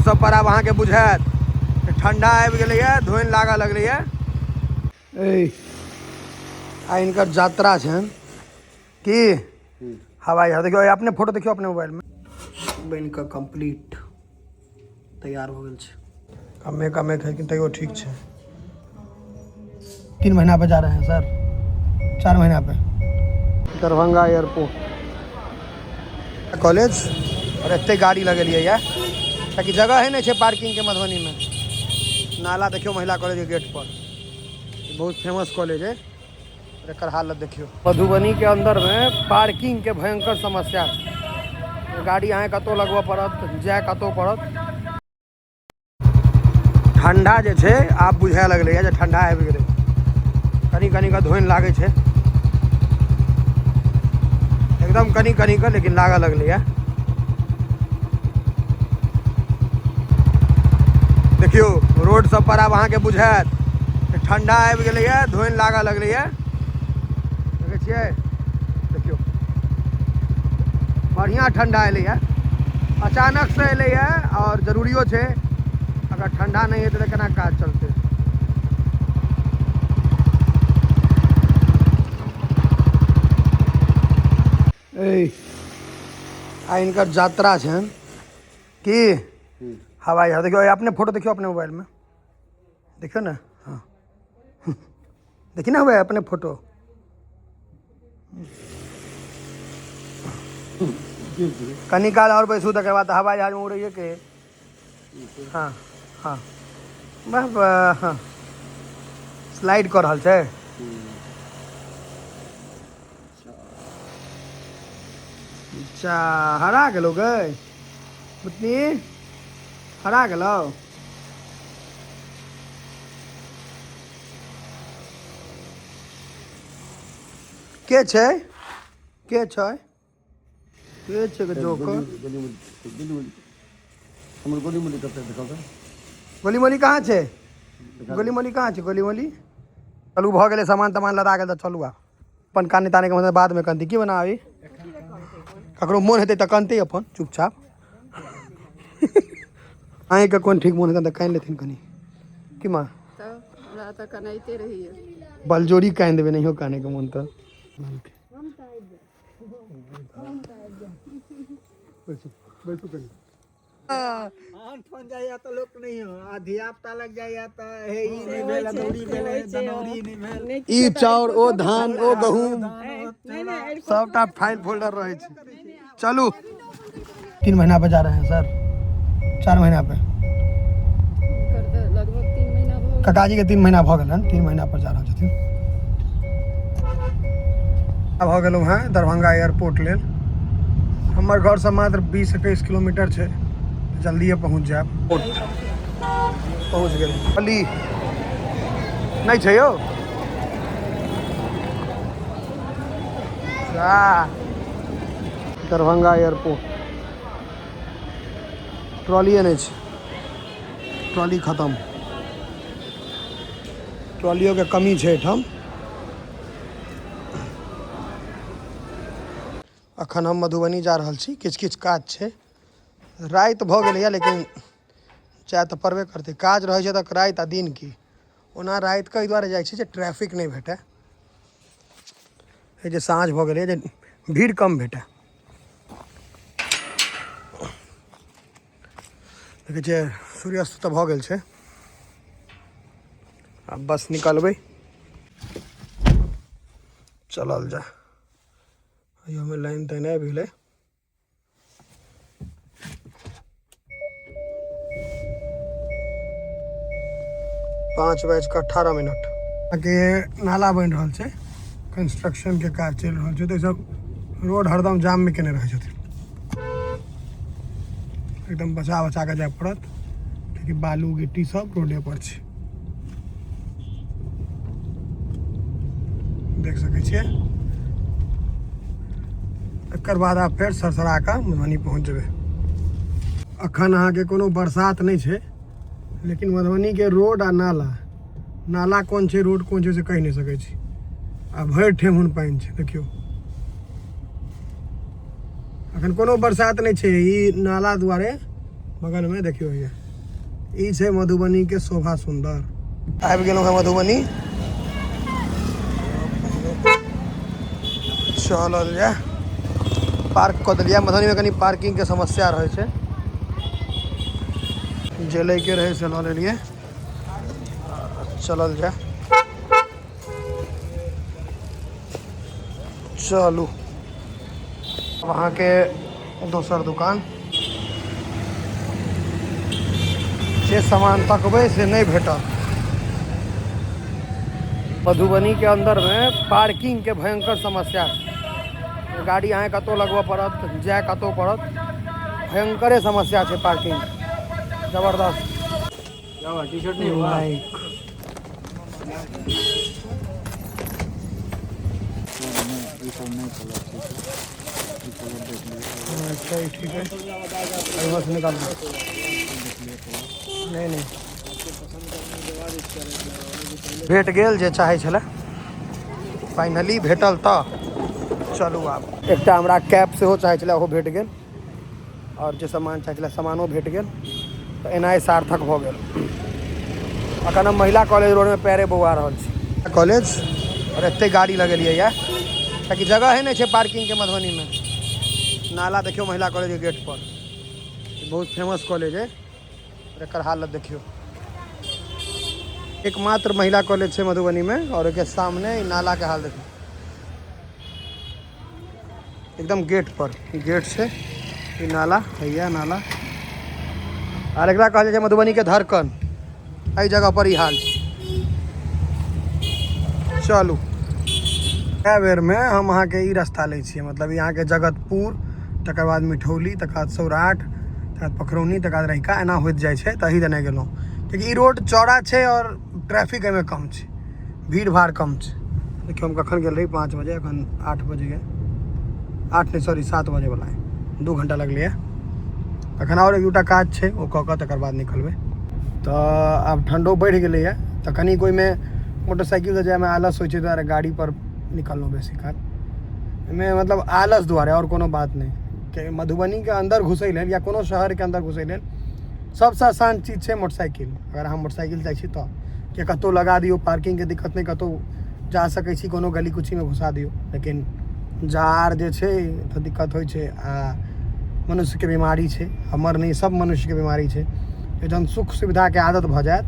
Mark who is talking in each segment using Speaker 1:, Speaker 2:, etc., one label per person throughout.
Speaker 1: सब पर आब अहाँके बुझायत ठंडा आबि गेलैए, धोनि लागऽ लगलैए। आ हिनकर यात्रा छनि की हवाई जहाज। देखियौ अपने फोटो, देखियौ अपने मोबाइल में बनि कऽ कंप्लीट तैयार हो गेल छै। कमे कमे खेलखिन तैयो ठीक छै। 3 महीना पे जा रहे हैं सर, 4 महीना पे। दरभंगा एयरपोर्ट कॉलेज और एते गाड़ी लगेलियै ये ताकि जगह ही नहीं छै पार्किंग के मधुबनी में। नाला देखियो महिला कॉलेज के गेट पर, बहुत फेमस कॉलेज है। एकर हालत देखियो। मधुबनी के अंदर में पार्किंग के भयंकर समस्या छै। गाड़ी अहाँ कतौ लगबऽ पड़त, जाय कतौ पड़त। ठंडा जे छै आब बुझाए लगलैए जे ठंडा आबि गेलै। कनि कनि कऽ धोनि लागै छै एकदम कनि कनि कऽ, लेकिन लागऽ लगलैए। देखियौ रोड सब पर आब अहाँके बुझायत ठंडा आबि गेलैए, धोनि लागऽ लगलैए। देखै छियै, देखियौ बढ़िआँ ठंडा एलैए, अचानक से एलैए और जरूरियो छै। अगर ठंडा नहि हेतै तऽ केना काज चलतै। आ हिनकर यात्रा छनि की हवाई जहाज। देखियौ अपने फोटो, देखियौ अपने मोबाइल में, देखियौ ने। हाँ देखिए ना, हुआ अपने फोटो। कनी काल और बैसू तकर बाद हवाई जहाज में उड़ैए के। हाँ हाँ वाह वाह, हाँ स्लाइड कऽ रहल छै। अच्छा हरा गेलौ गै बुतनी, हरा गेलौ। के छै, के छै, के छै के जोकर?
Speaker 2: हमर गोली मोली कतऽ देखाउ तऽ।
Speaker 1: गोली मोली कहाँ छै? गोली मोली कहाँ छै? गोली मोली चलू भऽ गेलै, सामान तामान लदा गेल तऽ चलू आब। अपन काने ताने के मतलब बादमे कनती की बनाबी, ककरो मोन हेतै तऽ कनतै अपन चुपचाप। अहीँके कोन ठीक मोन हेतै तऽ कानि लेथिन कनि की माँ?
Speaker 3: तऽ हमरा तऽ कनाइते रहैए।
Speaker 1: बलजोरी कानि देबै, नहियो कानैके मोन तऽ। बैसू कनि।
Speaker 4: आन ठाम जाइए तऽ लोक नहि हो, आ धिया पुता लग जाइए तऽ हे ई नहि भेल, अदौरी भेलै, दनौरी नहि भेल,
Speaker 1: ई चाउर ओ धान ओ गहूम सबटा फाइल फोल्डर रहै छै। चलू 3 महीना पे जा रहे हैं सर, 4 महीना पे।
Speaker 3: हुनकर तऽ लगभग 3 महीना भऽ गेल।
Speaker 1: काकाजी के 3 महीना भऽ गेल हन, 3 महीना पर जा रहल छथिन। भऽ गेलहुँ हेँ दरभंगा एयरपोर्ट लेल। हमर घरसँ मात्र 20-21 किलोमीटर छै, जल्दिए पहुँच जायब। पहुँच गेल। अली नहि छै यौ। दरभंगा एयरपोर्ट ट्रॉलिए नहि छै, ट्रॉली खतम, ट्रॉलियोके कमी छै एहिठाम। अखन हम मधुबनी जा रहल छी, किछु किछु काज छै। राति भऽ गेलैए लेकिन जाय तऽ पड़बे करतै, काज रहै छै तऽ राति आ दिन की। ओना रातिके एहि दुआरे जाइ छी जे ट्रैफिक नहि भेटै, जे साँझ भऽ गेलैए जे भीड़ कम भेटै। देखै छियै सूर्यास्त तऽ भऽ गेल छै, आब बस निकलबै, चलल जाय। अइयोमे लाइन ताइन आबि गेलै। पाँच बाजि कऽ 18 मिनट। अहाँके नाला बनि रहल छै, कंस्ट्रक्शन के काज चलि रहल छै, तऽ सब रोड हरदम जाम में केने रहै छथिन। एकदम बचा बचा कऽ जाय पड़त, कियाकि बालू गिट्टी सब रोडे पर छै। देख सकै छियै। एकर बाद आब फेर सरसरा कऽ मधुबनी पहुँच जेबै। अखन अहाँके कोनो बरसात नहि छै, लेकिन मधुबनीके रोड आ नाला, नाला कोन छै रोड कोन छै से कहि नहि सकै छी। आ भरि ठेहुन पानि छै। देखियौ अखन कोनो बरसात नहि छै, ई नाला दुआरे बगलमे देखियौ हैया ई छै मधुबनीके शोभा सुन्दर। आबि गेलहुँ हँ मधुबनी। चलल जाय, पार्क कऽ देलियै। मधुबनीमे कनि पार्किंगके समस्या रहै छै। जे लैके रहै से लऽ लेलियै, चलल जाय। चलू अब अहाँके दोसर दुकान, जे सामान तकबै से नहि भेटत। मधुबनीके अन्दरमे पार्किंगके भयंकर समस्या छै। गाड़ी अहाँके कतहु लगबऽ पड़त, जाय कतहु पड़त, भयंकरे समस्या छै पार्किंग, जबरदस्त। लाइक अच्छा ई ठीक है, एहिमे से निकाल दू। नहि नहि, भेट गेल जे चाहै छलै, फाइनली भेटल। तऽ चलू आब एकटा हमरा कैप सेहो चाहै छलै, ओहो भेट गेल, आओर जे सामान चाहै छलै सामानो भेट गेल। तऽ एनाइ सार्थक भऽ गेल। अखन हम महिला कॉलेज रोडमे पैरे बौआ रहल छी। कॉलेज आओर एते गाड़ी लगेलियै यऽ कियाकि जगहे नहि छै पार्किंगके मधुबनीमे। नाला देखियौ महिला कॉलेजके गेट पर, बहुत फेमस कॉलेज है, एकर हालत देखियौ। एकमात्र महिला कॉलेज छै मधुबनीमे आओर ओहिके सामने ई नालाके हाल देखियौ, एकदम गेट पर गेट छै, ई नाला हैया नाला। आर एकरा कहल जाइ छै मधुबनीके धड़कन, एहि जगह पर ई हाल छै। चलू कए बेरमे हम अहाँके ई रास्ता लै छियै, मतलब ई अहाँके जगतपुर, तकर बाद मिठौली, तकर बाद सौराठ, तकर बाद पखरौनी, तकर बाद रहिका, एना होइत जाइ छै। तऽ एही दने गेलहुँ कियाकि ई रोड चौड़ा छै आओर ट्रैफिक एहिमे कम छै, भीड़ भाड़ कम छै। देखियौ हम कखन गेल रही, 5 बजे, एखन 8 बजे गेल, 8 नहि सॉरी 7 बजेवला है, 2 घंटा लगलैए। एखन आओर एक दूटा काज छै, ओ कऽ कऽ तकर बाद निकलबै। तऽ आब ठण्डो बढ़ि गेलैए, तऽ कनिक ओहिमे मोटरसाइकिलसँ जाइमे आलस होइ छै, दुआरे गाड़ीपर निकललहुँ बेसी काल। एहिमे मतलब आलस दुआरे, आओर कोनो बात नहि। कि मधुबनीके अन्दर घुसै लेल या कोनो शहरके अन्दर घुसै लेल सबसँ आसान चीज छै मोटरसाइकिल। अगर अहाँ मोटरसाइकिल जाइ छी तऽ कि कतहु लगा दियौ, पार्किंगके दिक्कत नहि, कतहु जा सकै छी, कोनो गली कुचीमे घुसा दियौ। लेकिन जाड़ जे छै तऽ दिक्कत होइ छै, आ मनुष्यके बीमारी छै, हमर नहि सब मनुष्यके बीमारी छै, जहन सुख सुविधाके आदत भऽ जायत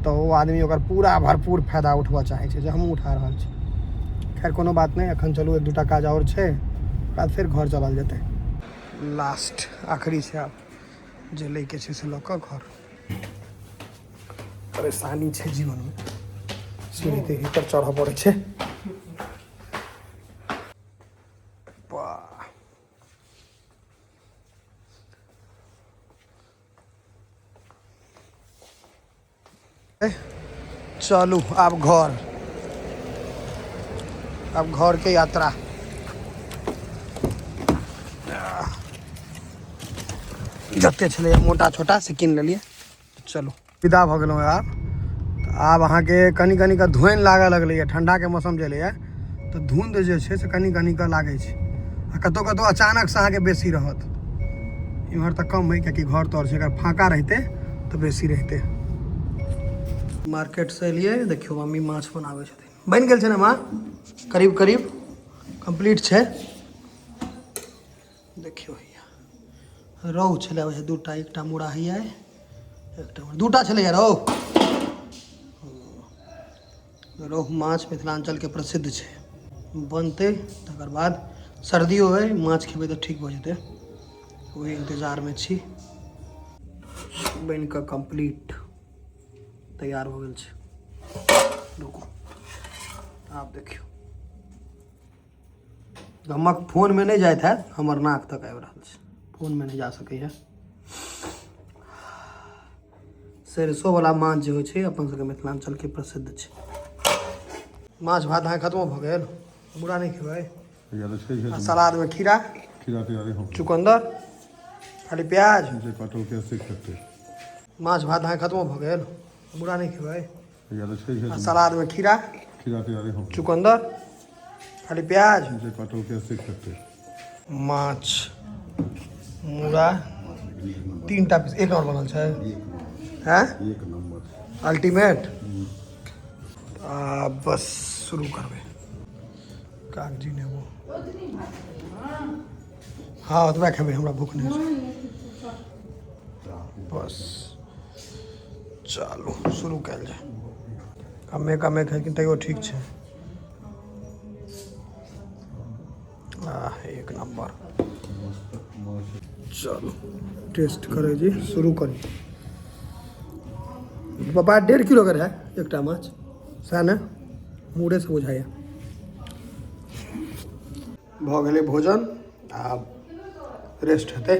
Speaker 1: तऽ ओ आदमी ओकर पूरा भरपूर फायदा उठबऽ चाहै छै, जे हमहूँ उठा रहल छी। खैर कोनो बात नहि, एखन चलू एक दूटा काज आओर छै, ओकर बाद फेर घर चलल जेतै। लास्ट आखिरी छै, आब जे लैके छै से लऽ कऽ घर। परेशानी छै जीवनमे, सीढ़ी तीढ़ी पर चढ़ऽ पड़ै छै। वाह, चलू आब घर, आब घरके यात्रा। जते छलै मोटा छोटा से कीन लेलियै, चलू विदा भऽ गेलहुँ आब। तऽ आब अहाँके कनि कनि कऽ धुनि लागऽ लगलैए, ठण्डाके मौसम जे एलैए तऽ धुंध जे छै से कनि कनि कऽ लागै छै, आ कतहु कतहु अचानकसँ अहाँके बेसी रहत। इम्हर तऽ कम अइ कियाकि घर तर छै, अगर फाँका रहितै तऽ बेसी रहितै। मार्केटसँ एलियै, देखियौ मम्मी माछ बनाबै छथिन। बनि गेल छै ने माँ? करीब करीब कम्प्लीट छै। देखियौ हैया रहु छलै वैसे दूटा, एकटा मुड़ा हैया, एकटा दूटा छलैया रहु। रोहु माछ मिथिलाञ्चलके प्रसिद्ध छै। बनतै तकर बाद, सर्दियो अइ, माछ खेबै तऽ ठीक भऽ जेतै, ओहि इन्तजारमे छी। बनि कऽ कम्प्लीट तैयार भऽ गेल छै। रुकू, आब देखियौ, गमक फोनमे नहि जाइत हैत, हमर नाक तक आबि रहल छै, फोनमे नहि जा सकैए। सरिसोवला माछ जे होइ छै अपन सबके मिथिलाञ्चलके प्रसिद्ध छै। माछ भात अहाँके खत्मो भऽ गेल? बुरा नहि खेबै? आ सलादमे खीरा, चुकन्दर, खाली प्याज। माछ भात अहाँके खत्मो भऽ गेल? बुरा नहि खेबै? आ सलादमे खीरा, चुकन्दर, खाली प्याज। माछ मुरा तीन टा पीस एक नम्बर बनल छै।
Speaker 2: एक नंबर।
Speaker 1: हैं?
Speaker 2: एक नंबर।
Speaker 1: अल्टीमेट। आ बस शुरू करबै। कागजी नेबो। हँ, ओतबा खेबै, हमरा भूख नहि छै। बस, चलू, शुरू कयल जाय। कमे कमे खेलखिन, तैयो ठीक छै। आ एक नम्बर। चलू, टेस्ट करै जी, शुरू करी। पापा, 1.5 किलो के रहै एकटा माछ, सएह ने? मूड़ेसँ बुझाइए। भऽ गेलै भोजन, आब रेस्ट हेतै।